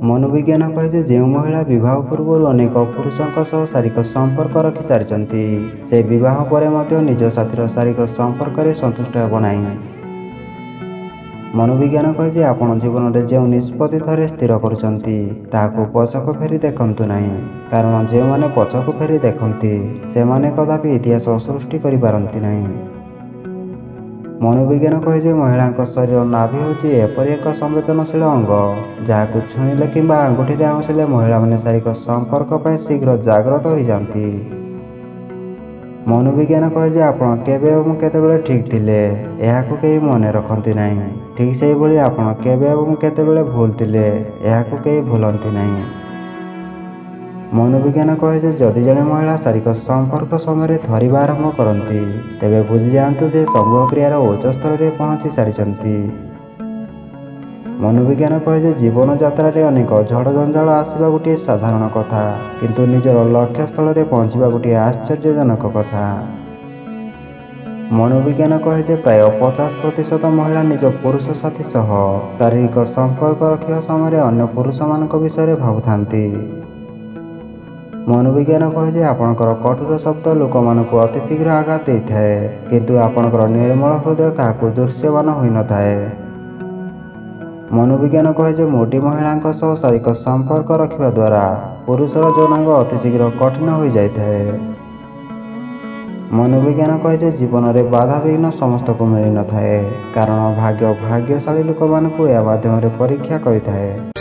ମନୋବିଜ୍ଞାନ କହେ ଯେ ଯେଉଁ ମହିଳା ବିବାହ ପୂର୍ବରୁ ଅନେକ ପୁରୁଷଙ୍କ ସହ ଶାରୀରିକ ସମ୍ପର୍କ ରଖିସାରିଛନ୍ତି, ସେ ବିବାହ ପରେ ମଧ୍ୟ ନିଜ ସାଥୀର ଶାରୀରିକ ସମ୍ପର୍କରେ ସନ୍ତୁଷ୍ଟ ହେବ ନାହିଁ। ମନୋବିଜ୍ଞାନ କହେ ଯେ ଆପଣ ଜୀବନରେ ଯେଉଁ ନିଷ୍ପତ୍ତି ଥରେ ସ୍ଥିର କରୁଛନ୍ତି, ତାହାକୁ ପଛକୁ ଫେରି ଦେଖନ୍ତୁ ନାହିଁ, କାରଣ ଯେଉଁମାନେ ପଛକୁ ଫେରି ଦେଖନ୍ତି ସେମାନେ କଦାପି ଇତିହାସ ସୃଷ୍ଟି କରିପାରନ୍ତି ନାହିଁ। ମନୋବିଜ୍ଞାନ କହେ ଯେ ମହିଳାଙ୍କ ଶରୀର ନାଭି ହେଉଛି ଏପରି ଏକ ସମ୍ବେଦନଶୀଳ ଅଙ୍ଗ, ଯାହାକୁ ଛୁଇଁଲେ କିମ୍ବା ଆଙ୍ଗୁଠିରେ ଆଉଁସିଲେ ମହିଳାମାନେ ଶାରୀରିକ ସମ୍ପର୍କ ପାଇଁ ଶୀଘ୍ର ଜାଗ୍ରତ ହୋଇଯାନ୍ତି। ମନୋବିଜ୍ଞାନ କହେ ଯେ ଆପଣ କେବେ ଏବଂ କେତେବେଳେ ଠିକ୍ ଥିଲେ ଏହାକୁ କେହି ମନେ ରଖନ୍ତି ନାହିଁ, ଠିକ୍ ସେହିଭଳି ଆପଣ କେବେ ଏବଂ କେତେବେଳେ ଭୁଲ ଥିଲେ ଏହାକୁ କେହି ଭୁଲନ୍ତି ନାହିଁ। ମନୋବିଜ୍ଞାନ କହେ ଯେ ଯଦି ଜଣେ ମହିଳା ଶାରୀରିକ ସମ୍ପର୍କ ସମୟରେ ଥରିବା ଆରମ୍ଭ କରନ୍ତି, ତେବେ ବୁଝିଯାଆନ୍ତୁ ଯେ ସମୂହ କ୍ରିୟାର ଉଚ୍ଚ ସ୍ତରରେ ପହଞ୍ଚି ସାରିଛନ୍ତି। ମନୋବିଜ୍ଞାନ କହେ ଯେ ଜୀବନ ଯାତ୍ରାରେ ଅନେକ ଝଡ଼ ଜଞ୍ଜାଳ ଆସିବା ଗୋଟିଏ ସାଧାରଣ କଥା, କିନ୍ତୁ ନିଜର ଲକ୍ଷ୍ୟସ୍ଥଳରେ ପହଞ୍ଚିବା ଗୋଟିଏ ଆଶ୍ଚର୍ଯ୍ୟଜନକ କଥା। ମନୋବିଜ୍ଞାନ କହେ ଯେ ପ୍ରାୟ 50% ମହିଳା ନିଜ ପୁରୁଷ ସାଥୀ ସହ ଶାରୀରିକ ସମ୍ପର୍କ ରଖିବା ସମୟରେ ଅନ୍ୟ ପୁରୁଷମାନଙ୍କ ବିଷୟରେ ଭାବୁଥାନ୍ତି। ମନୋବିଜ୍ଞାନ କହେ ଯେ ଆପଣଙ୍କର କଠୋର ଶବ୍ଦ ଲୋକମାନଙ୍କୁ ଅତି ଶୀଘ୍ର ଆଘାତ ଦେଇଥାଏ, କିନ୍ତୁ ଆପଣଙ୍କର ନିର୍ମଳ ହୃଦୟ କାହାକୁ ଦୃଶ୍ୟମାନ ହୋଇନଥାଏ। ମନୋବିଜ୍ଞାନ କହେ ଯେ ମୋଟି ମହିଳାଙ୍କ ସହ ଶାରୀରିକ ସମ୍ପର୍କ ରଖିବା ଦ୍ୱାରା ପୁରୁଷର ଯୌନାଙ୍ଗ ଅତି ଶୀଘ୍ର କଠିନ ହୋଇଯାଇଥାଏ। ମନୋବିଜ୍ଞାନ କହେ ଯେ ଜୀବନରେ ବାଧାବିଘ୍ନ ସମସ୍ତଙ୍କୁ ମିଳିନଥାଏ, କାରଣ ଭାଗ୍ୟ ଭାଗ୍ୟଶାଳୀ ଲୋକମାନଙ୍କୁ ଏହା ମାଧ୍ୟମରେ ପରୀକ୍ଷା କରିଥାଏ।